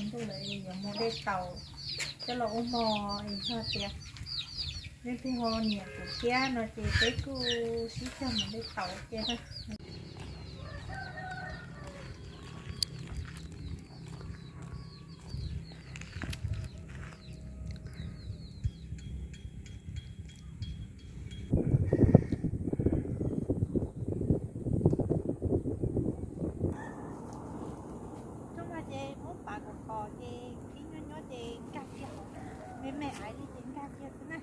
Ntuj lawm yuav mus de taum coj los ua mov es yog tias leej twg ho nyiam kuv thiab no ces peb kuj sib cog mus de taum ua ke na. Rooj no ces muab pav kom kos ces khib nyob nyob ces nkag kiag, me me aiv li ces nkag kiag xwb na.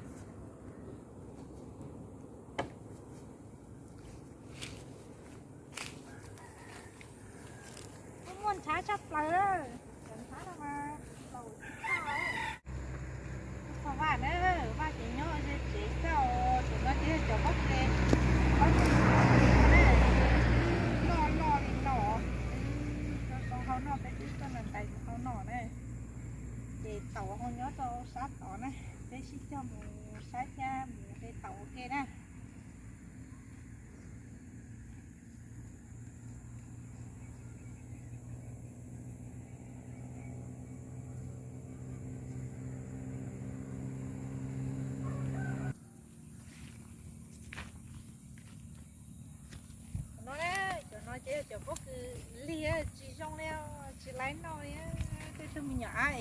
Kuj muaj ntshav tshaj plaws, cov ntshav no mas laus tsis tshaj. Txog vaj na, vaj ces nyob ze tsev xwb os, cov no ces yog cov pob kws, pob kws noj noj li no, rau hau noj, peb twb tuaj ntais rau hau noj na. Ces taum ho nyob rau sab tod na, peb sib cog mus saib thiab mus de taum ua ke na. Cov no na, cov no ces yog cov pob kws lig tsis zoo li, tsis laib noj li. Tej tug me nyuam ab,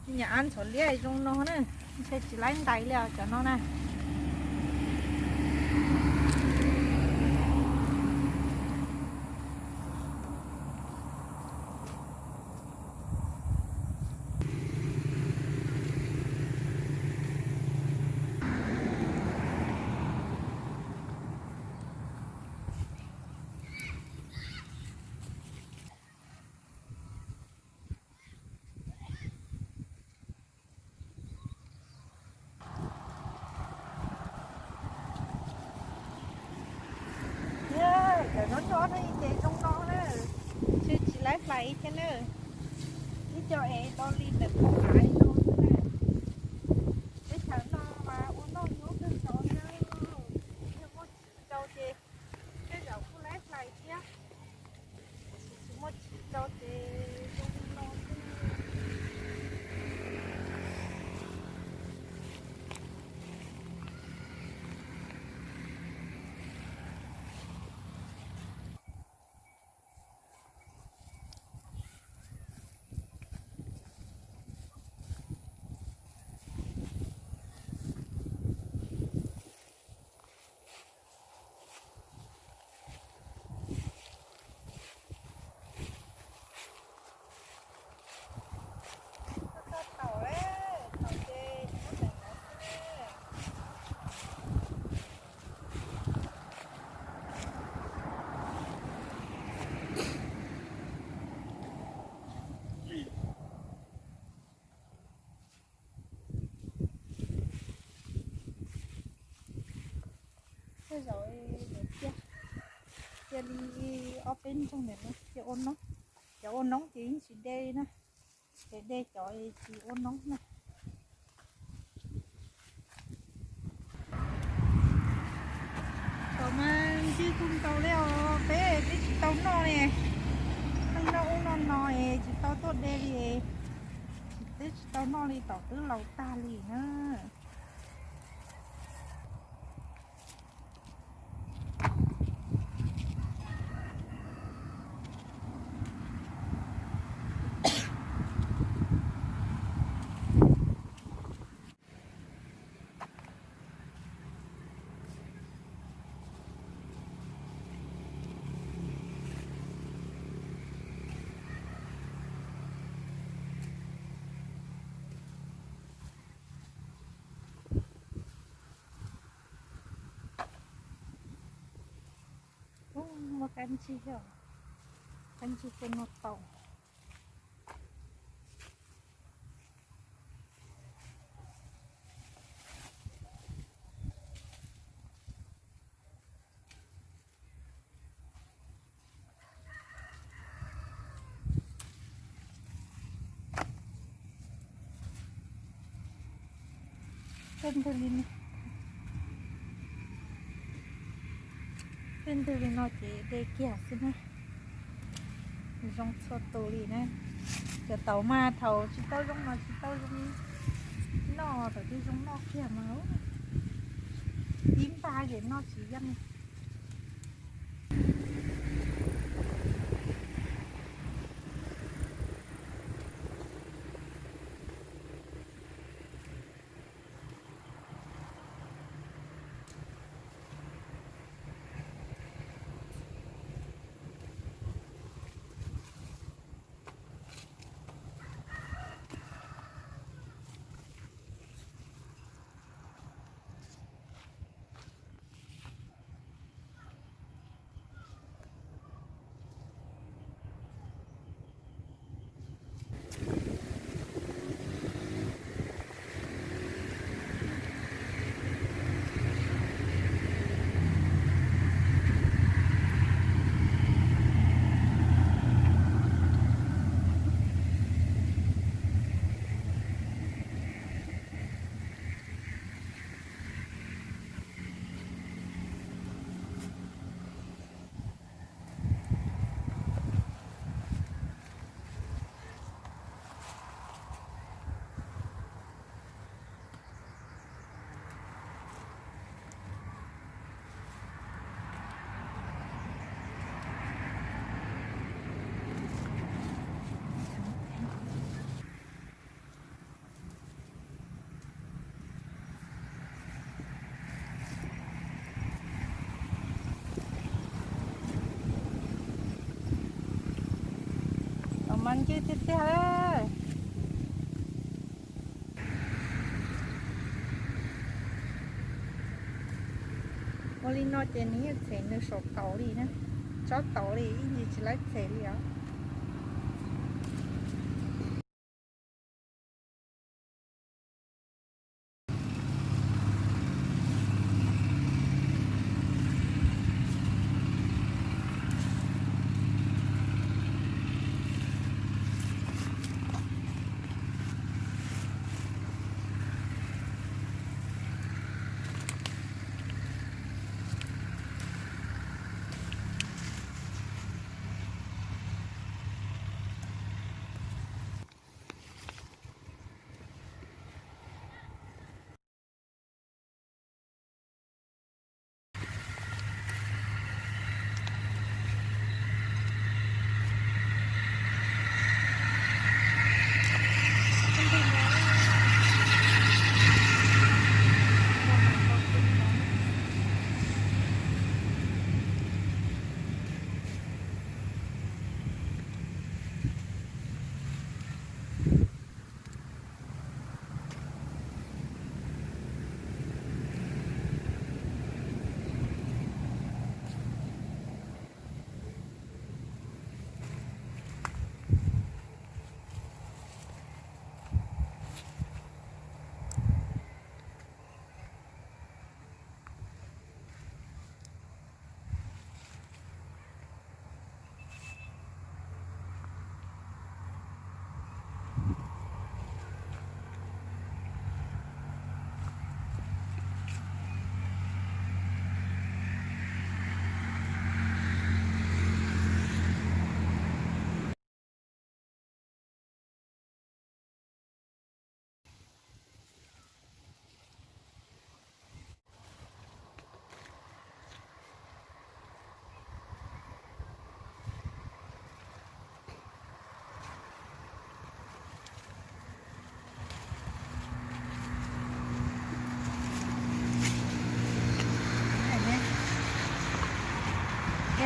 me nyuam ab ntxhov liab zoo no na, ntshe tsis laib ntais li os cov no na. Cov no nyob no ces zoo no na, ntshe tsis laib hlais thiab na. Ib co es do li ntawm pob av no xwb na. Teb chaws no mas ua noj nyob kawg nkaus thiab, yog muaj txiv rau ces tej zaum kuj laib hlais thiab. Tsis muaj txiv rau ces zoo li no xwb. Txog taum lawm, taum ces muab tseem no xwb. Tej zaum cia, cia li ob peb nroog ntawm no cia ua noob. Cov ua noob ces yeej tsis de li na, ces de cov tsis ua noob na. Thaum mas ntswg kawg nkaus li os, peb twb tsis tau noj li. Neeg noj ub noj no es tsis tau tuaj de li, twb tsis tau noj li, taum twb laus tag li na. Ub, muaj kab ntsig os, kab ntsig tej no tau. Tej ntawd li, tej ntawd li no ces de kiag xwb na, zoo txhua tus li na. Cov taum mas thaum tsis tau zoo no tsis tau zoo noj, thaum twg zoo noj kiag mas ib npag ces noj tsis yeej. Los mas ncwg tiag tiag lawm. Ua li no ces nws yeej txhem nws saum taum li na, tsob taum li ib ntsis tsis laib txhem li os.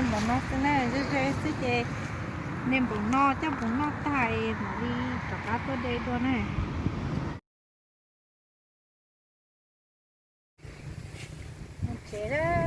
Npum no xwb na, ze ze xwb ces npum no coj mus noj tag mam li rov qab tuaj de dua na. Tsev